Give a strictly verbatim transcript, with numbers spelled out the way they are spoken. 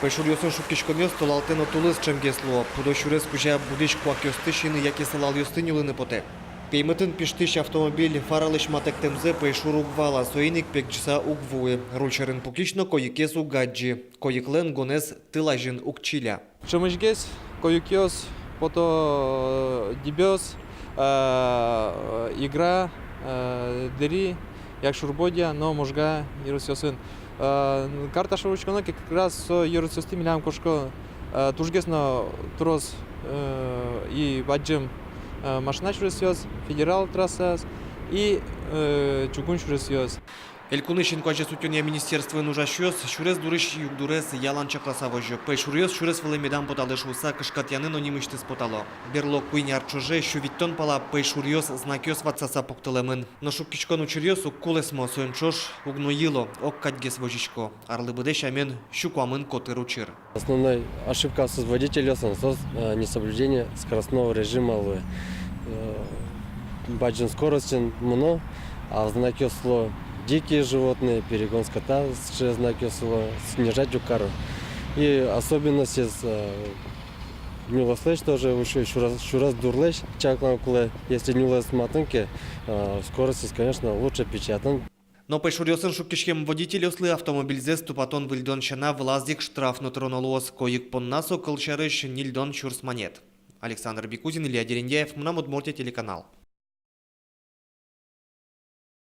Пӧйшуръёсын шуккиськонъёс толалтэ но тулыс ӵемгес луо. Пудо сюрес кузя будӥсь куакъёсты сиыны яке сылалъёсты нюлыны потэ. Пеймытын пиштӥсь автомобиль фаралэсь матэктэмзэ пӧйшур уг вала, соин ик пегӟыса уг вуы. Руль сьӧрын пукись но койыкез уг адӟы. Койыклэн гонэз тыл азьын уг чиля. Ӵемысьгес койыкъёс пото Дэбес, э, Игра, э, Дэри, Якшур-Бӧдья но Можга ёросъёсын. Э, карта шоры учконо ке, как раз со ёросъёсты милям кошко, э, тужгес но трос, э, и бадӟым, э, машина сюресъёс, федерал трассаос и, э, чугун сюресъёс. Элькунысь инкуазез утёнъя министерствоын ужасьёс сюрес дурысь югдурез ялан чакласа возё. Пӧйшуръёс сюрес вылэ медам поталэ шуыса, кышкатъяны но нимысьтыз потало. Берло куинь ар ӵоже сю витьтон пала пӧйшуръёс знакъёс ватсаса пуктылэмын. Но шуккиськон учыръёс уг кулэсмо, соин ӵош уг но йыло, ог кадьгес возисько. Арлы быдэ сямен сю куамын котыр учыр. Основной ошибка соос водительёслэн, соос, э, несоблюдение скоростного режима луэ. Э, бадӟым скоростен мыно, а знакъёс луо: «Дикие животные», «Перегон скота», сыӵе знакъёс луо, снижать уг каро. И особенностез, э, нюлэслэсь тоже, уж сюрес, сюрес дурлэсь чаклан кулэ. Если нюлэс матын ке, э, скоростез, конечно, лучше пичиятон. Но пӧйшуръёсын шуккиськем водительёслы автомобильзэс тупатон-выльдон сяна вылаз ик штраф но тыроно луоз. Койык понна со, кылсярысь, ньыльдон сюрс манет. Александр Бекузин, Илья Дерендяев, «Мынам Удмуртие» телеканал.